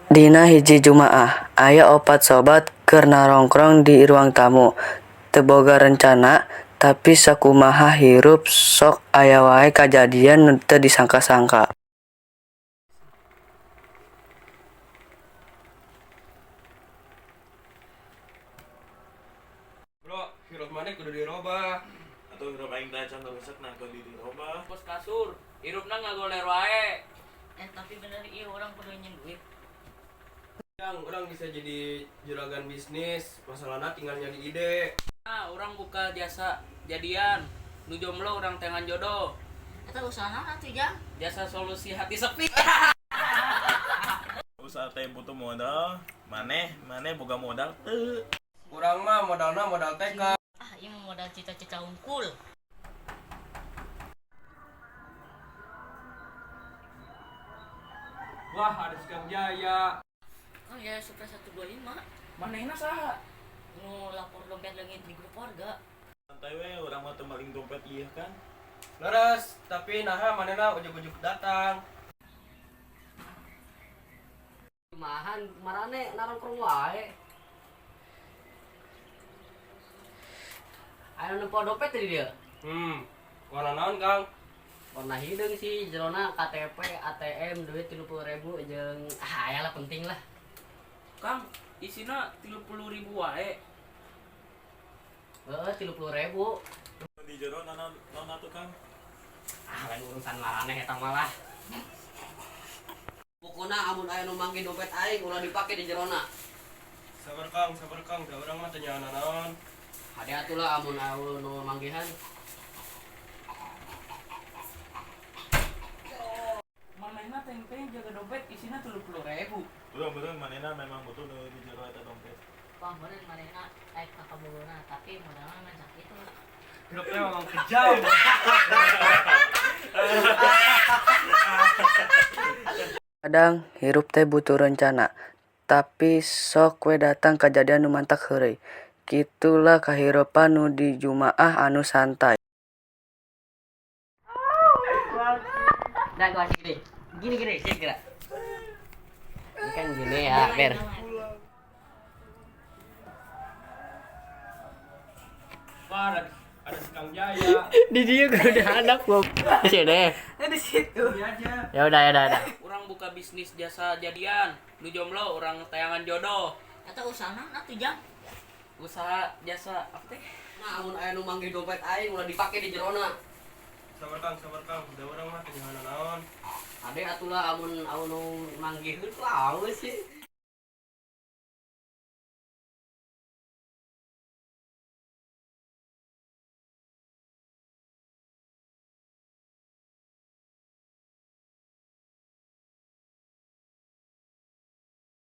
Dina hiji Jumaah, aya opat sobat keur narongkrong di ruang tamu. Teu boga rencana, tapi sakumaha hirup sok aya wae kajadian nu teu disangka-sangka. Bro, hirup maneh kudu dirobah. Atau hirup aing teh can rusak, nah kudu dirobah. Bos kasur, hirupna ngagoler wae. Eh, tapi bener iya urang kudu nyieun duit. Yang urang bisa jadi juragan bisnis, masalahnya tinggal nyari ide. Nah, urang buka jasa jadian. Nu jomblo urang teangan jodoh. Eta usaha naon atuh, Jang? Jasa solusi hati sepi. Usaha teh butuh modal, maneh maneh boga modal teu? Urang mah modalna modal TK. Ah, ieu mah modal cita-cita hungkul. Wah, ada si Kang Jaya. Oh ya, Supra 125. Manehna saha? Nu lapor dompet leungit di grup warga. Santai we, urang mah teu maling dompet ieu kan. Leres, tapi naha manehna ujug-ujug datang. Jumahan maraneh narongkrong wae. Aya nu nempo dompet di dieu. Warna naon, Kang? Warna hideung sih, jerona KTP, ATM, duit 30.000 jeung ah aya lah penting lah. Kang, isina 30.000 wae. Heeh, 30.000. Di jero naon naon atuh, Kang? Ah, lain urusan maraneh eta mah lah. Pokona amun aya nu manggih dompet aing ulah dipake di jerona. Sabar Kang, sabar Kang, da urang mah teu nyaho naon. Hade atuh lah amun aya nu manggihan. Manehna teng-teng jaga dompet isina 30.000. Urang meureun manehna memang butuh nu di jero eta dompet. Wah, bener manehna rek ka kabogona, tapi modalna ngan sakitu. Hirup teh memang kejam. Kadang hirup teh butuh rencana, tapi sok we datang kajadian nu matak heureuy. Kitulah kahirupan nu di Jumaah anu santai. Dah gua kasih gini. Gini gini, sip gerak. Ini kan gini ya, Ber. Wah, ada si Kang Jaya. Di dia udah hadap gua. Di sini. Di situ. Ini aja. Ya udah, ya udah, ya udah. Urang buka bisnis jasa jadian. Nu jomblo urang teangan jodoh. Eta usaha naon atuh, Jang? Usaha jasa apa teh? Nah, amun aya nu manggih dompet aing ulah dipake di jerona. Sabar Kang, sabar Kang, da urang mah teu nyaho naon. Ade atuh lah amun anu nu manggih lah sih.